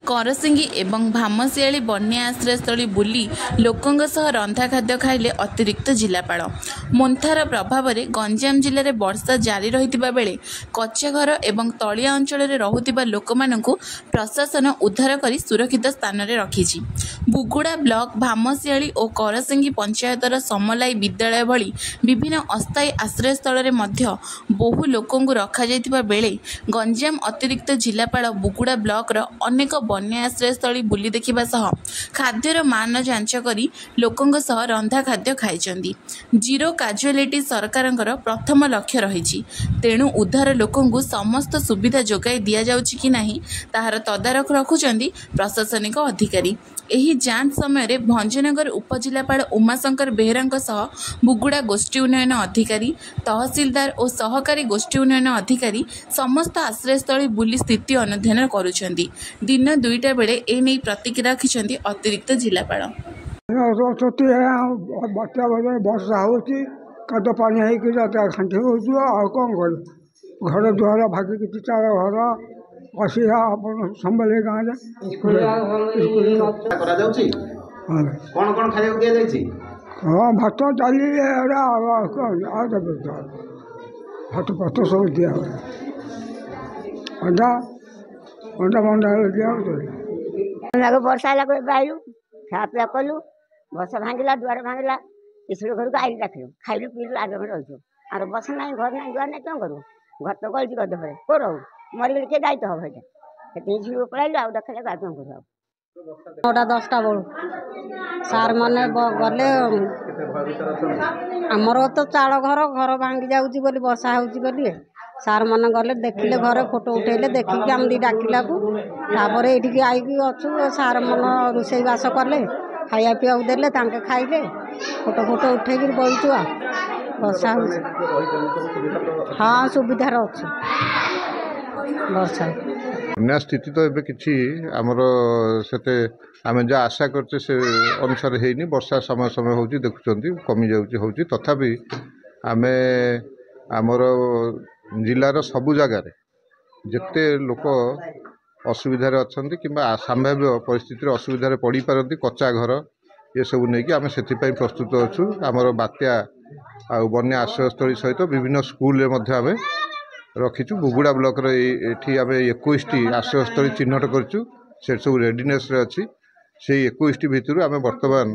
କରସିଙ୍ଗି ଏବଂ ଭାମଶିଆଳି ବନ୍ୟା ଆଶ୍ରୟସ୍ଥଳୀ ବୁଲି ଲୋକଙ୍କ ସହ ରନ୍ଧା ଖାଦ୍ୟ ଖାଇଲେ ଅତିରିକ୍ତ ଜିଲ୍ଲାପାଳ। ମୋନ୍ଥାର ପ୍ରଭାବରେ ଗଞ୍ଜାମ ଜିଲ୍ଲାରେ ବର୍ଷା ଜାରି ରହିଥିବା ବେଳେ କଚ୍ଚା ଘର ଏବଂ ତଳିଆ ଅଞ୍ଚଳରେ ରହୁଥିବା ଲୋକମାନଙ୍କୁ ପ୍ରଶାସନ ଉଦ୍ଧାର କରି ସୁରକ୍ଷିତ ସ୍ଥାନରେ ରଖିଛି। ବୁଗୁଡ଼ା ବ୍ଲକ ଭାମଶିଆଳି ଓ କରସିଙ୍ଗି ପଞ୍ଚାୟତର ସମଲାଇ ବିଦ୍ୟାଳୟ ଭଳି ବିଭିନ୍ନ ଅସ୍ଥାୟୀ ଆଶ୍ରୟସ୍ଥଳରେ ମଧ୍ୟ ବହୁ ଲୋକଙ୍କୁ ରଖାଯାଇଥିବା ବେଳେ ଗଞ୍ଜାମ ଅତିରିକ୍ତ ଜିଲ୍ଲାପାଳ ବୁଗୁଡ଼ା ବ୍ଲକର ଅନେକ ବନ୍ୟା ଆଶ୍ରୟସ୍ଥଳୀ ବୁଲି ଦେଖିବା ସହ ଖାଦ୍ୟର ମାନ ଯାଞ୍ଚ କରି ଲୋକଙ୍କ ସହ ରନ୍ଧା ଖାଦ୍ୟ ଖାଇଛନ୍ତି। ଜିରୋ କାଜୁଆଲିଟି ସରକାରଙ୍କର ପ୍ରଥମ ଲକ୍ଷ୍ୟ ରହିଛି। ତେଣୁ ଉଦ୍ଧାର ଲୋକଙ୍କୁ ସମସ୍ତ ସୁବିଧା ଯୋଗାଇ ଦିଆଯାଉଛି କି ନାହିଁ ତାହାର ତଦାରଖ ରଖୁଛନ୍ତି ପ୍ରଶାସନିକ ଅଧିକାରୀ। ଏହି ଯାଞ୍ଚ ସମୟରେ ଭଞ୍ଜନଗର ଉପଜିଲ୍ଲାପାଳ ଉମାଶଙ୍କର ବେହେରାଙ୍କ ସହ ବୁଗୁଡ଼ା ଗୋଷ୍ଠୀ ଉନ୍ନୟନ ଅଧିକାରୀ, ତହସିଲଦାର ଓ ସହକାରୀ ଗୋଷ୍ଠୀ ଉନ୍ନୟନ ଅଧିକାରୀ ସମସ୍ତ ଆଶ୍ରୟସ୍ଥଳୀ ବୁଲି ସ୍ଥିତି ଅନୁଧ୍ୟାନ କରୁଛନ୍ତି। ଦିନ 2ଟା ବେଳେ ଏନେଇ ପ୍ରତିକ୍ରିୟା ରଖିଛନ୍ତି ଅତିରିକ୍ତ ଜିଲ୍ଲାପାଳ। ବାତ୍ୟା ବର୍ଷା ହେଉଛି, କାଦୁଅ ପାଣି ହେଇକି ଘାଣ୍ଟି ହେଉଛୁ, ଆଉ କ'ଣ କରିବୁ? ଘର ଦୁଆର ଭାଙ୍ଗିକି, ଚାଳ ଘର ଅସୁବିଧା। ଆପଣ ସମ୍ବଲେଇ ଗାଁରେ କରାଯାଉଛି। କ'ଣ କ'ଣ ଖାଇବାକୁ ଦିଆଯାଇଛି? ହଁ, ଭାତ ଡାଲି ଏଗୁଡ଼ା, ଆଉ କ'ଣ ଆଉ ଦେବେ? ଭାତ ପତ୍ର ସବୁ ଦିଆ ହୁଏ, ଅଣ୍ଡା ଅଣ୍ଡା ମଣ୍ଡା ହେଲେ ଦିଆ ହେଉଛି। ବର୍ଷା ହେଲା, ଏବେ ଆଇଲୁ, ଖାଇବା ପିଇବା କଲୁ। ବର୍ଷା ଭାଙ୍ଗିଲା, ଦୁଆର ଭାଙ୍ଗିଲା, ଇସ୍କୁଲ ଘରକୁ ଆଇଲୁ, ଡାକିଲୁ, ଖାଇଲୁ ପିଇଲୁ, ଆରାମରେ ରହିଛୁ। ଆଉ ବର୍ଷା ନାହିଁ, ଘର ନାହିଁ, ଦୁଆର ନାହିଁ, କ'ଣ କରିବୁ? ଘର ତ ଗଳିଛି ଗଦ ପରେ, କେଉଁ ରହୁ? ମରିଗଲେ କିଏ ଦାୟିତ୍ୱ ହେବ? ସେଇଟା ସେଥିପାଇଁ ଇସ୍କୁଲକୁ ପଳାଇଲୁ, ଆଉ ଦେଖାଯାଉ ଆଉ କ'ଣ କରିବୁ। ଆଉ 9ଟା 10ଟା ବେଳୁ ସାର୍ ମାନେ ଗଲେ। ଆମର ତ ଚାଳ ଘର, ଘର ଭାଙ୍ଗି ଯାଉଛି ବୋଲି, ବର୍ଷା ହେଉଛି ବୋଲି। ସାର୍ ମାନେ ଗଲେ, ଦେଖିଲେ, ଘରେ ଫଟୋ ଉଠେଇଲେ। ଦେଖିକି ଆମେ ଡାକିଲାକୁ ତାପରେ ଏଇଠିକି ଆଇକି ଅଛୁ। ସାର୍ ମାନେ ରୋଷେଇବାସ କଲେ, ଖାଇବା ପିଇବାକୁ ଦେଲେ, ତାଙ୍କେ ଖାଇଲେ, ଫଟୋ ଫଟୋ ଉଠେଇକିରି ବଇଛୁ। ଆଉ ବର୍ଷା ହେଉଛି, ହଁ, ସୁବିଧାରେ ଅଛୁ। ବର୍ଷା ବନ୍ୟା ସ୍ଥିତି ତ ଏବେ କିଛି ଆମର ସେତେ ଆମେ ଯାହା ଆଶା କରୁଛେ ସେ ଅନୁସାରେ ହେଇନି। ବର୍ଷା ସମୟ ସମୟ ହେଉଛି, ଦେଖୁଛନ୍ତି, କମିଯାଉଛି, ହେଉଛି। ତଥାପି ଆମେ ଆମର ଜିଲ୍ଲାର ସବୁ ଜାଗାରେ ଯେତେ ଲୋକ ଅସୁବିଧାରେ ଅଛନ୍ତି କିମ୍ବା ସମ୍ଭାବ୍ୟ ପରିସ୍ଥିତିରେ ଅସୁବିଧାରେ ପଡ଼ିପାରନ୍ତି, କଚ୍ଚା ଘର ଏସବୁ ନେଇକି, ଆମେ ସେଥିପାଇଁ ପ୍ରସ୍ତୁତ ଅଛୁ। ଆମର ବାତ୍ୟା ଆଉ ବନ୍ୟା ଆଶ୍ରୟସ୍ଥଳୀ ସହିତ ବିଭିନ୍ନ ସ୍କୁଲରେ ମଧ୍ୟ ଆମେ ରଖିଛୁ। ବୁଗୁଡ଼ା ବ୍ଲକର ଏଇ ଏଠି ଆମେ 21ଟି ଆଶ୍ରୟସ୍ଥଳୀ ଚିହ୍ନଟ କରିଛୁ, ସେ ସବୁ ରେଡ଼ିନେସ୍ରେ ଅଛି। ସେଇ 21ଟି ଭିତରୁ ଆମେ ବର୍ତ୍ତମାନ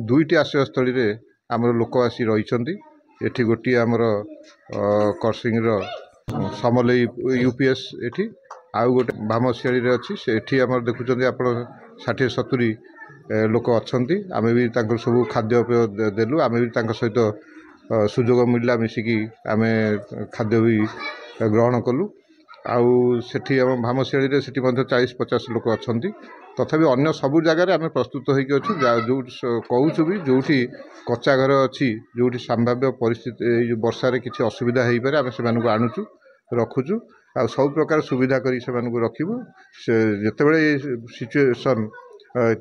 2ଟି ଆଶ୍ରୟସ୍ଥଳୀରେ ଆମର ଲୋକ ଆସି ରହିଛନ୍ତି। ଏଠି ଗୋଟିଏ ଆମର କରସିଙ୍ଗର ସମଲେଇ ୟୁ ପି ଏସ୍ ଏଠି, ଆଉ ଗୋଟେ ଭାମଶିଆଳିରେ ଅଛି। ସେଠି ଆମର ଦେଖୁଛନ୍ତି ଆପଣ 60 70 ଲୋକ ଅଛନ୍ତି। ଆମେ ବି ତାଙ୍କର ସବୁ ଖାଦ୍ୟପେୟ ଦେଲୁ। ଆମେ ବି ତାଙ୍କ ସହିତ ସୁଯୋଗ ମିଳିଲା, ମିଶିକି ଆମେ ଖାଦ୍ୟ ବି ଗ୍ରହଣ କଲୁ। ଆଉ ସେଠି ଆମ ଭାମଶିଆଳିରେ ସେଠି ମଧ୍ୟ 40 50 ଲୋକ ଅଛନ୍ତି। ତଥାପି ଅନ୍ୟ ସବୁ ଜାଗାରେ ଆମେ ପ୍ରସ୍ତୁତ ହୋଇକି ଅଛୁ। ଯେଉଁ କହୁଛୁ ବି, ଯେଉଁଠି କଚ୍ଚା ଘର ଅଛି, ଯେଉଁଠି ସମ୍ଭାବ୍ୟ ପରିସ୍ଥିତି ଏଇ ଯେଉଁ ବର୍ଷାରେ କିଛି ଅସୁବିଧା ହେଇପାରେ, ଆମେ ସେମାନଙ୍କୁ ଆଣୁଛୁ, ରଖୁଛୁ ଆଉ ସବୁ ପ୍ରକାର ସୁବିଧା କରି ସେମାନଙ୍କୁ ରଖିବୁ। ସେ ଯେତେବେଳେ ଏ ସିଚୁଏସନ୍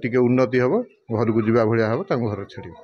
ଟିକେ ଉନ୍ନତି ହେବ, ଘରକୁ ଯିବା ଭଳିଆ ହେବ, ତାଙ୍କୁ ଘରେ ଛାଡ଼ିବୁ।